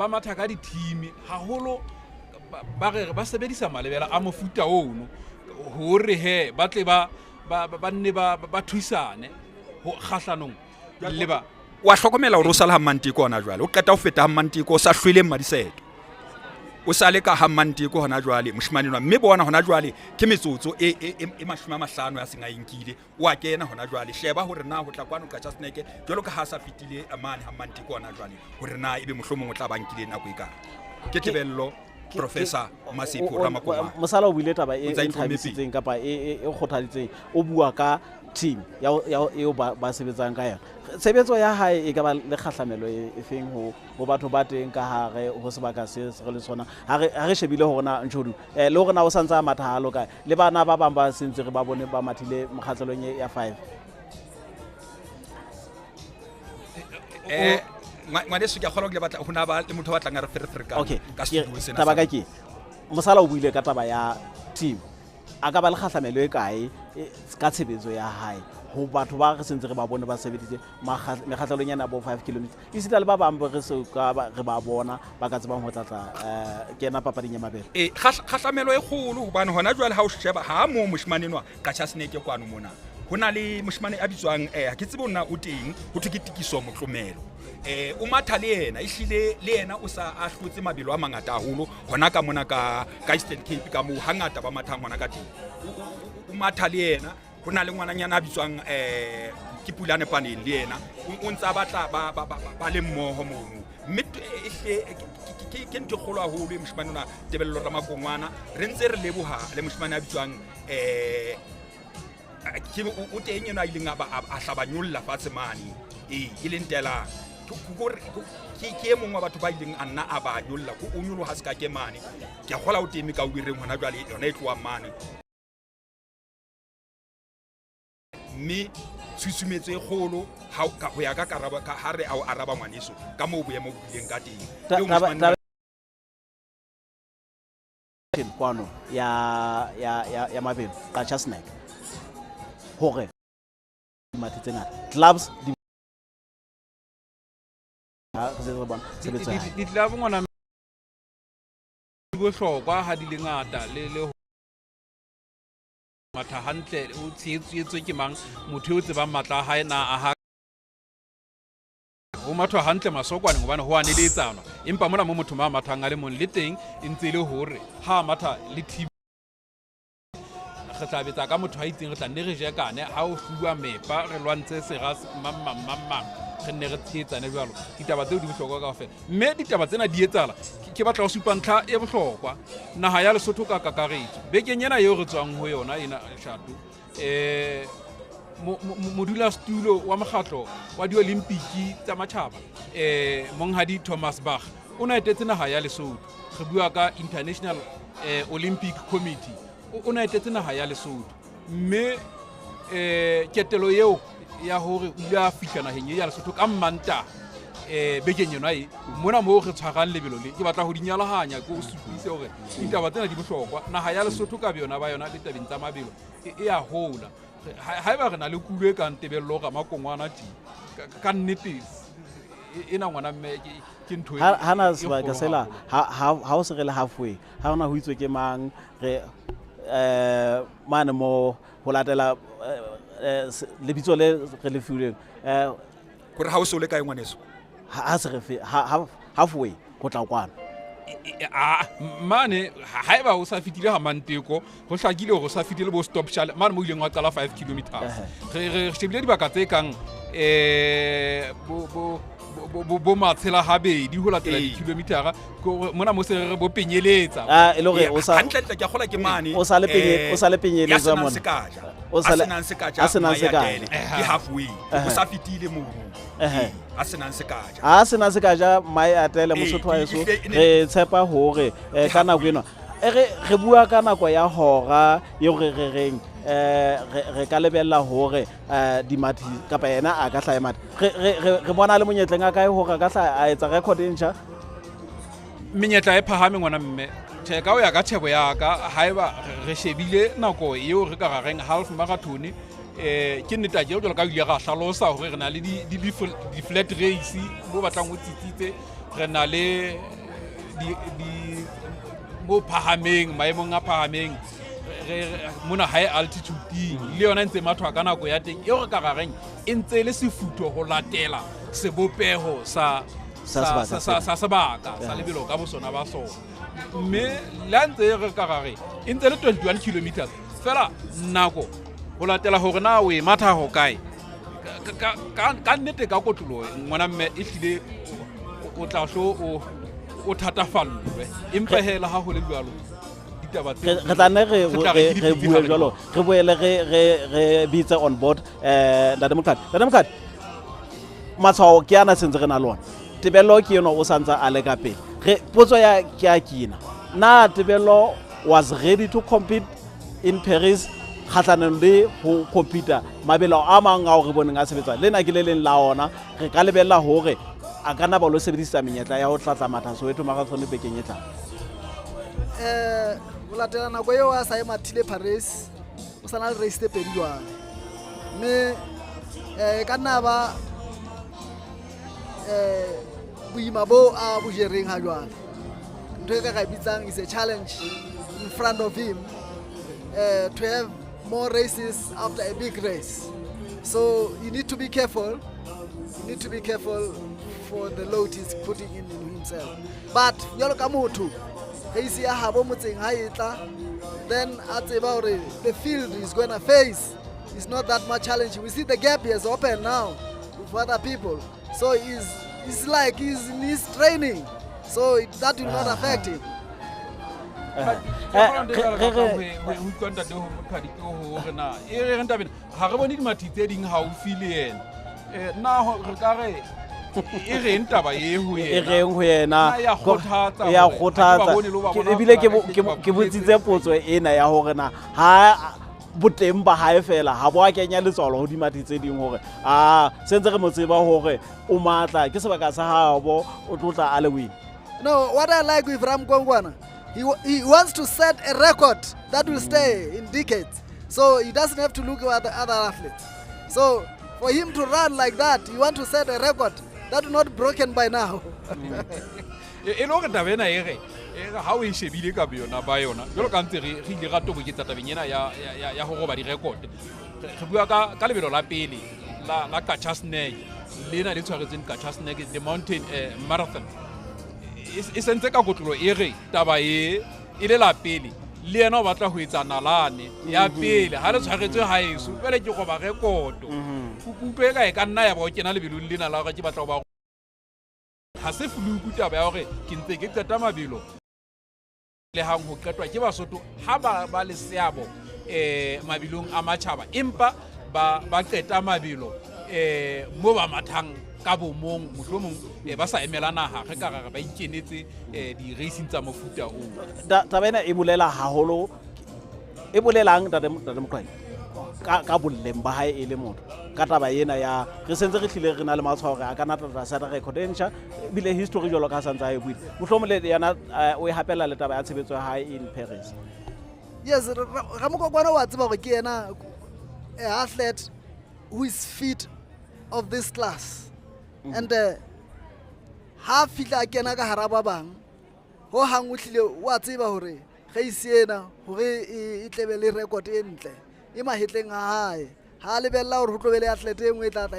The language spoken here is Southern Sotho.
Ba matha ka di-team haholo, ba re ba sebedisa malebela a mofuta ono hore he ba tle ba nne ba thusane ho kgahlanong le ba. Wa hlokomela hore o sala ha Mmanteko hona jwale, o qeta ho feta ha Mmanteko, o sa hlwele Mmadiseto, o sa le ka ha Mmanteko hona jwale moshemane enwa. Mme bona hona jwale ke metsotso e 50 ya seng a e nkile, o a kena hona jwale. Sheba hore na ho tla kwano Qacha Snack jwalo ka ha sa fetile mane ha Mmanteko hona jwale, hore na ebe mohlomong o tla ba nkile nako e kae. Ke Tebello Professor Masepho Ramakongwana. Mosala o buile taba e nthabisitseng kapa e kgothaditseng. O bua ka team eo ba sebetsang ka yona. Tshebetso ya hae e ka ba le kgahlamelo e feng ho batho ba teng ka hare ho sebaka se re le sona? Ha re shebile hore na Ntshodu, le hore na o santse a matha halo kae, le bana ba bang ba sentse re ba bone ba mathile mokgahlelong ya 5. Ngwaneso, ke a kgolwa ke le batla ho na ba le motho a batlang a re ferefere ka ka studio sena. Taba ka ke mosala o buile ka taba ya team, a ka ba le kgahlamelo e kae ka tshebetso ya hae ho batho ba re sentse re ba bone ba sebeditse mekgahlelong yana bo 5 kilometers, esita le ba bang re se ka re ba bona ba ka tsebang ho tlatla kena papading ya mabelo? Kgahlamelo e kgolo, hobane hona jwale ha o sheba ha mo moshemane enwa Qacha Snack kwano mona, ho na le moshemane a bitswang, ha ke tsebe nna o teng, ho thwe ke Tikiso Motlomelo. O matha le yena, ehlile le yena o sa a hlotse mabelo a mangata haholo hona ka mona ka Eastern Cape, ka moo hangata ba mathang hona ka teng. O matha le yena. Ho na le ngwananyana a bitswang ke Pulane Paneng, le yena o ntse a batla ba le mmoho mono. Mme ehle ke ntho e kgolo haholo e moshemane ona Tebello Ramakongwana. Re ntse re leboha le moshemane a bitswang ke o teng eno a ileng a hlaba nyolla fatshe mane, e leng Telang. Ke e mong wa batho ba ileng a nna a ba nyolla, o nyoloha se ka ke mane. Ke a kgola o teme ka o reng hona jwale yona e tlohang mane. Mme tshusumetso e kgolo ho ya ka karabo ha re a o araba ngwaneso ka moo boemo bo bileng ka teng. Kwano ya mabelo Qacha Snack hore dimathi tse ngata clubs di re se re bona tshebetso ya hae. Di-club ngwana di bohlokwa ha di le ngata le matha hantle, o tshehetswe ke mang, motho eo tsebang matla a hae na a ha ho mathwa hantle masokwane, hobane ho a neletsana. Empa mona mo motho ma mathang a le mong le teng e ntse e le hore ha a matha le team, re tla betsa ka motho a itseng, re tla nne re jekane ha o fuwa mepa, re lwantshe sera mang mang mang mang, re nne re tshehetsane jwalo. Ditaba tseo di bohlokwa kaofela, mme ditaba tsena di etsahala. Ke batla ho supa ntlha e bohlokwa. Naha ya Lesotho ka kakaretso, bekeng ena eo re tswang ho yona ena shato, modulasetulo wa mokgatlo wa diolimpiki tsa matjhaba, monghadi Thomas Bach, o na etetse naha ya Lesotho. Re bua ka International Olympic Committee. O na etetse naha ya Lesotho, mme ketelo eo ya hore o ile a fihla naheng e ya Lesotho ka Mmantaha bekeng yona e mona moo re tshwarang lebelo le, ke batla ho di nyalahanya, ke o supise hore ditaba tsena di bohlokwa. Naha ya Lesotho ka beyona ba yona le tabeng tsa mabelo e a hola. Haeba re na le kulo e kang Tebello Ramakongwana tje, ka nnete ena ngwana mme ke ntho e Ha na sebaka sela ha o se re le halfway, ha hona ho itswe ke mang re mane mo ho latela lebitso le re le filweng. Hore ha o se o le kae ngwaneso? Ha se re halfway ho tla kwano. Mane haeba o sa fetile ha Manteko, ho hlakile hore o sa fetile bo stop shale mane mo ileng wa qala 5 kilometers. Re shebile dibaka tse kang bo matshela habedi ho latela dikilometera mona mo se re bo penyeletsa. E le hore o sa hantle ntle ke a kgola ke mane. O sa le penye, o sa le penyeletsa mona. O sa le senang sekaja, a senang sekaja ke halfway, o sa fetile mono. A senang sekaja, a senang sekaja mai atele Mosotho wa heso. Re tshepa hore ka nako eno re bua ka nako ya hora eo re re reng re ka lebella hore dimathi kapa yena a ka hlaha mathe. Re bona le monyetleng a kae hore a ka hlaha a etsa record e ntjha? Menyetla e phahame ngwana mme. Tjhe, ka ho ya ka tjhebo ya ka, haeba re shebile nako eo re ka ra reng half marathon, ke nnete a ke jwalo ka ile ra hlalosa hore re na le di-flat race mo batlang o tsitsitse. Re na le mo phahameng, maemong a phahameng, mona high altitude, le yona e ntse mathwa ka nako ya teng eo re ka ra reng e ntse e le sefutho ho latela sebopeho sa Sa sebaka sa sebaka sa lebelo ka bosona ba sona. Mme le ha ntse re ka ra re e ntse le 21 kilometers fela, nako ho latela hore na o e matha ho kae, ka nnete, ka kotloloho, ngwana mme, e hlile o tla hlo o thatafallwe, empa hela ha ho le jwalo ditaba tseo Re tla nne re re tla re re ke re dipitse bue ha re jwalo, re boele re bitse on board Ntate Moqhadi. Ntate Moqhadi, matshwao ke ana sentse re na le ona. Tebello ke eno, o santse a le ka pele. Re potso ya ke ya kina na Tebello was ready to compete in Paris kgahlanong le ho competa mabelo a mang ao re boneng a sebetsa lena ke le leng la ona? Re ka lebella hore a ka nna ba lo sebedisa menyetla ya ho tlatlamatha Soweto Marathon bekeng e tlang? Ho latela nako eo a sa e mathile Paris, o sa na le race tse pedi jwale, mme e ka nna ba boima bo a bo jereng ha jwale, ntho e ka ka e bitsang is a challenge in front of him to have more races after a big race. So you need to be careful, you need to be careful for the load he's putting in himself. But jwalo ka motho, race ya habo motseng ha e tla, then a tseba hore the field is gonna face is not that much challenge. We see the gap he has opened now with other people, so he's like he's in his training, so that will not affect him. Ho utlwa ntate ho Moqhadi ke hore na e re reng tabeng ha re bone dimathi tse ding haufi le yena. Na re ka re e reng taba e ho E yena? reng ho yena? Na ya kgothatsa E ya hore ha ke ba kgothatsa. bone le ho ba bona Ebile ke feela ka hlile ke ba ke botsitse potso ena ya hore na ha boteng ba hae fela ha bo a kenya letswalo ho dimathi tse ding, hore a sentse re mo tseba hore o matla, ke sebaka sa habo, o tlo tla a le win. No, what I like with Ramokwakwana, he wants to set a record that will stay in decades. So he doesn't have to look at the other athletes. So for him to run like that, he wants to set a record that will not broken by now. E le hore taba ena e re ha o e shebile ka boyona ba yona, jwalo ka ntse re ile ra toboketsa tabeng ena ya ho roba di-record, re bua ka lebelo la pele la Qacha's Nek, lena le tshwaretseng Qacha's Nek, the mountain marathon, e sentse ka kotlolo e re taba e e le la pele le yena o batla ho etsa nalane ya pele ha le tshwaretswe haeso, jwale ke roba rekoto. Utlwe e ka e ka nna ya ba o kena lebelong lena la hore ke batla ho ba, ha se fluke taba ya hore ke ntse ke qeta mabelo le hang ho qetwa ke Basotho ha ba ba le seabo mabilong a matjhaba, empa ba qeta mabelo mo ba mathang ka bomong, mohlomong ba sa emela naha, re ka ra re ba ikenetse di-racing tsa mofuta oo. Taba ena e bolela haholo, e bolelang, ntate Moqhadi, ka boleng ba hae e le motho, ka taba ena ya re sentse re hlile re na le matshwao hore a ka nna tla seta record e ntjha, ebile history jwalo ka ha santse a e buile, mohlomong le yena o e hapella le taba ya tshebetso ya hae in Paris. Yes, Ramokwakwana wa tseba hore ke yena a athlete who is fit of this class. And ha fihla a kena ka hara ba bang, ho hang o hlile wa tseba hore race ena hore e tlebe le record e ntle e mahetleng a hae, ha a lebella hore ho tlo be le athlete e nngwe e tla tla e